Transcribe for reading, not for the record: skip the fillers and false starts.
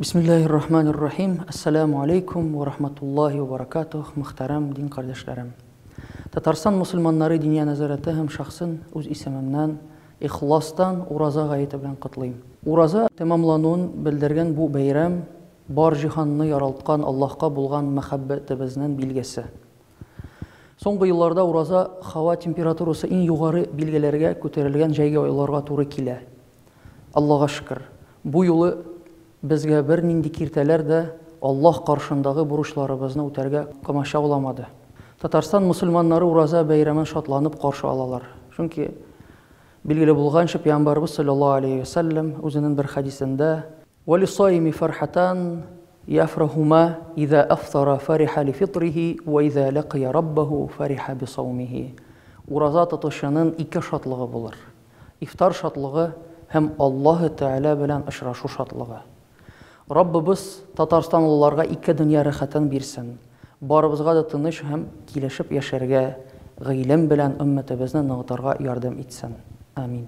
Бисмиллаһир рахманир рахим. Ассаламу алейкум ва рахматуллахи ва баракатух, мөхтәрәм дин кардәшләрем. Татарстан мусульманнары диния нәзарәте һәм шәхсен үз исемемнән ихластан Ураза гаете белән котлыйм. Ураза тәмамлануын белдергән бу бәйрәм бар җиһанны яралткан Аллаһка булган мәхәббәтебезнен билгесе. Соңгы елларда ураза һава температурасы иң югары билгеләргә күтәрелгән җәйге айларга туры килә. Аллага шөкер, бу юлы безгә бернинди киртәләр дә Аллаһ каршындагы бурычларыбызны үтәргә комачауламады. Татарстан мөселманнары Ураза бәйрәмен шатланып каршы алалар. Чөнки, билгеле булганча, Пәйгамбәребез салләллаһу алейһи вә сәлләм үзенең бер хәдисендә, Вәлиссаими фәрхәтан яфрахума иза афтара фәриха лифитрихи вә иза ләкыя раббаһу фәриха бисаумихи. Ураза тотучының ике шатлыгы булыр. Ифтар шатлыгы һәм Аллаһы Тәгалә белән очрашу шатлыгы. Раббыбыз татарстанлыларга ике дөнья рәхәтен бирсен, барыбызга да тыныч һәм килешеп яшәргә, гыйлем белән өммәтебезне ныгытырга ярдәм итсен. Амин.